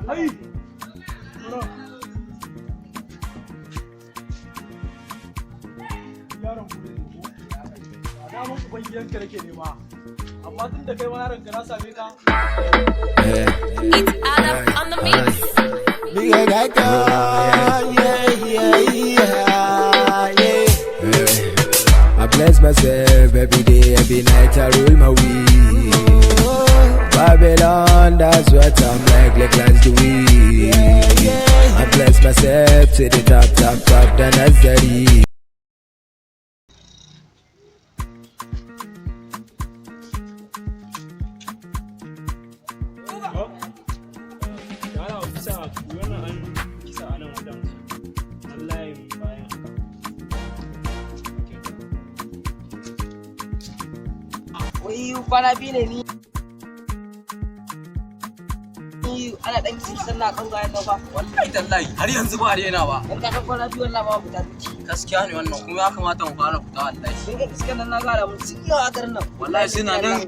Ai! Yaron ku ne ko? A daman uban gidanka nake nema. Amma tun da kai ma yaron ka na same ka. It's Adam on the mix. Nigga got yeah. I bless myself every day, every night I roll my weed. Babylon, that's what I'm like class the weed. I bless myself to the top, top, top, the Nazari. Yana kisa wannan, an kisa a nan wajen. An layin bayan haka. Wai kwana 2 ne ni ana dan kisan na kan gayan nan fa. Wallahi tallahi har yanzu ba a daina ba. Dan ka san kwana 2 wallahi ba fita duti. Gaskiya ne wannan, kuma ya kamata mu fara fita wallahi. Sun ga iskan nan na gara mun sun yawa a garin nan. Wallahi suna nan,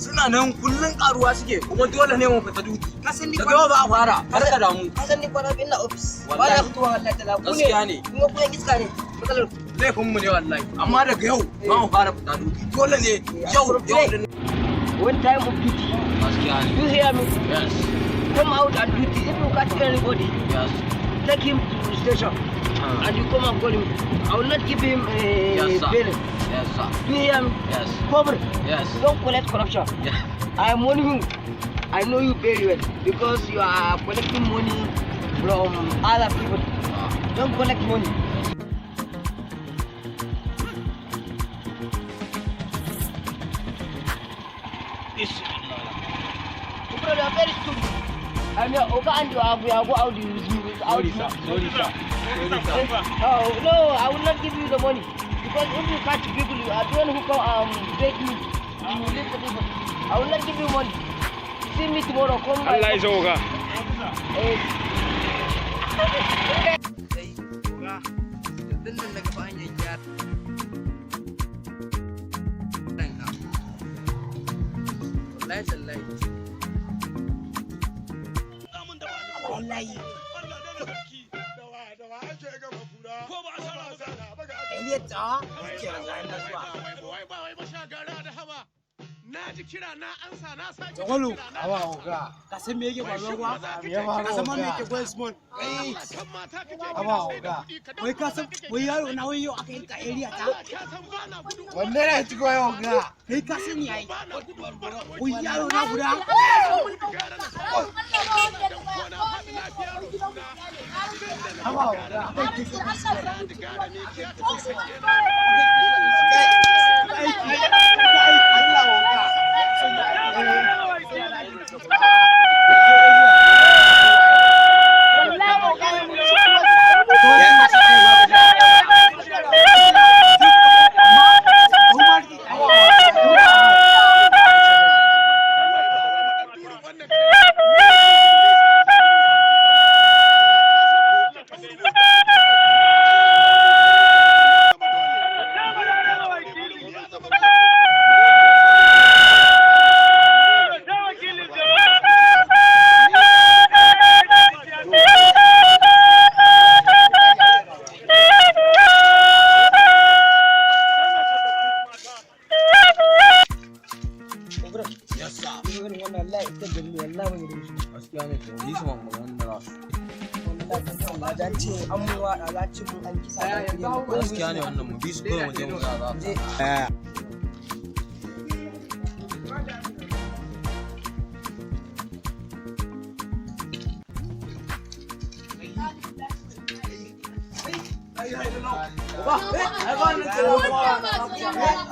suna nan, kullun karuwa suke, kuma dole ne mu fita duti. Ka san ni Daga yau za a fara, kar ka damu. Ka san ni kwana 2 ina office ba. Wallahi. Na fitowa wallahi tala ku ne. Gaskiya ne. Kuma ku yan iska ne matsalar ku. Laifin mu ne wallahi, amma daga yau za mu fara fita duti, dole ne yau yau din. One time of duty. Gaskiya ne. You hear me? Yes. Come out and duty. If you catch anybody, take him to the station and you come and call him. I will not give him Yes, sir. bail. Yes, sir. Do you hear me? Yes. Cover. Yes. Don't collect corruption. Yeah. I am warning you. I know you very well because you are collecting money from other people. Don't collect money. Bro, you are very stupid. I'm your Oga and you are go out with me without Sorry, sir. Sorry, sir. Sorry, sir. Oh, no, I will not give you the money. Because if you catch people, you are the one who come and break me. You will leave the people. I will not give you money. See me tomorrow. Come. Allah ya sauka. Eh, Yanzu nan na gaba hanyar gyara ranka. Wallahi tallahi. Wallahi. Eliyar ta ke na zuwa. Jagwalo, awa oga. Ka san me yake faruwa kuwa? Me ya faru? Ka san ma me Oga? yake going small? Awa oga. Wai ka san wai yaro na wai yau aka yanka area ta? Wanne ne ci goyi oga? Kai ka sani ai. Wai yaro na guda. Awa oga. Aiki. Allah oga. Yes, sir. Irin wannan wallahi ita gari ne wallahi ban yarda da shi. Gaskiya ne, to yi su maganganun da za su. Wallahi ban san ba ce an mu wa da ce mun an kisa da area. Gaskiya ne wannan, mu bi su kawai mu je mu ga za su. Je.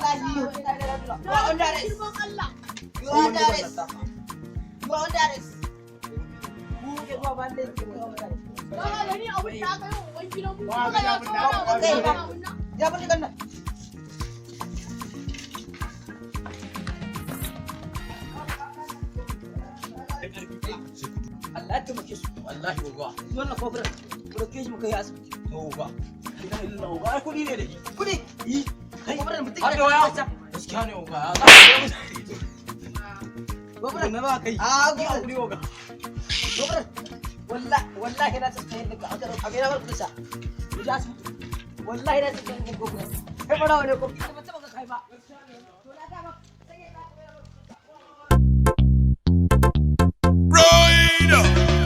You are under arrest. You are under arrest. You are under arrest. Ku ke zuwa ban da ke zuwa mutane. Ya bani kan nan. taimake su. Wallahi oga. Wannan kofuran mu dauke shi mu kai asibiti. To oga. Ina illa oga, ai kudi ne da shi. Kudi. Yi. Kofuran mutum Har da waya. Gaskiya ne oga. Za ka kai musu. Kofuran. Na za ka yi. Ah, Yi hakuri oga. Kofuran. Wallahi wallahi na tsaka yin daga a ga na bar kudin sa. Mu je asibiti. Wallahi na tsaka yin kofuran. Kai barawo ne ko.